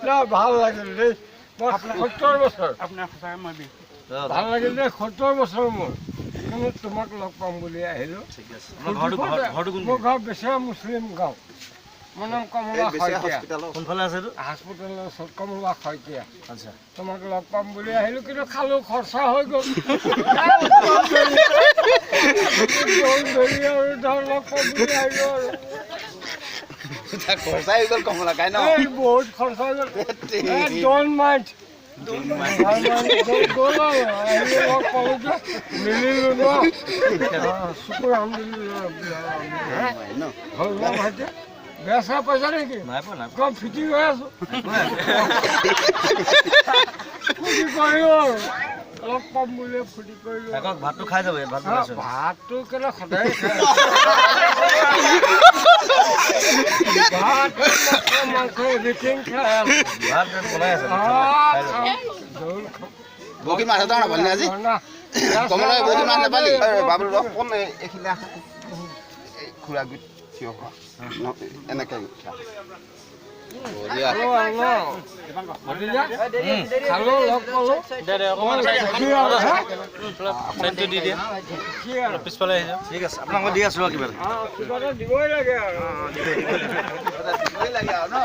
না, ভাল লাগিল দেই। মই 70 বছৰ আপোনাৰ সঁচাকৈ মই বিহু ভাল লাগিল দেই। 70 বছৰ মোৰ, কিন্তু তোমাক লগ পাম বুলি আহিলোঁ। ঠিক আছে। আপোনাৰ ঘৰটো কোন? মোৰ ঘৰ বেচেৰা মুছলিম গাঁও। মোৰ নাম কমলা শইকীয়া। কোনফালে আছে এইটো? হস্পিটেলৰ ওচৰত, কমলা শইকীয়া। আচ্ছা। তোমাক লগ পাম বুলি আহিলোঁ, কিন্তু খালোঁ, খৰচা হৈ গ'ল। ধৰি আৰু ধৰ লগ পাম বুলি আহিলোঁ আৰু। খৰচা হৈ গ'ল কমলা কাই ন? এই বহুত খৰচা হৈ গ'ল। Don't mind, গ'ল আৰু। আহিলোঁ, লগ পালোঁ যে, মিলিলোঁ ন। শুকুৰ আলহামদুলিল্লাহ। ন। হ'ল ন ভাইটি? বেয়া চেয়া পাইছা নেকি? নাই পোৱা, নাই। কম ফিটিং হৈ আছোঁ, ফূৰ্তি কৰিলোঁ আৰু লগ পাম বুলি ফূৰ্তি কৰিলোঁ। থাকক, ভাতটো খাই যাব ইয়াত, ভাতটো খাইছোঁ। ভাতটো কেলে সদায় খাই, ভাত, মাংস, এভৰিথিং খাই আছোঁ। ভাত বনাই আছে, খাই যাব। জোল খাম। বৰশীত মাছ এটা নাপালি আজি? না। কমলা, বৰশীত মাছ নাপালি? বাবুল, অকণ এইখিনি এই খুৰা গুট থিয় হোৱা, এনেকে উঠা। বঢ়িয়া। খালো আৰু ন ভতিজা, খালো, লগ পালো। কি আৰু, হে? চাইডটো দি দিয়া। কি আৰু? পিছফালে আহি যাওক। ঠিক আছে, আপোনাক মই দি আছোঁ কিবা এটা। কিবা এটা দিবই লাগে আৰু। দিবই লাগে আৰু ন।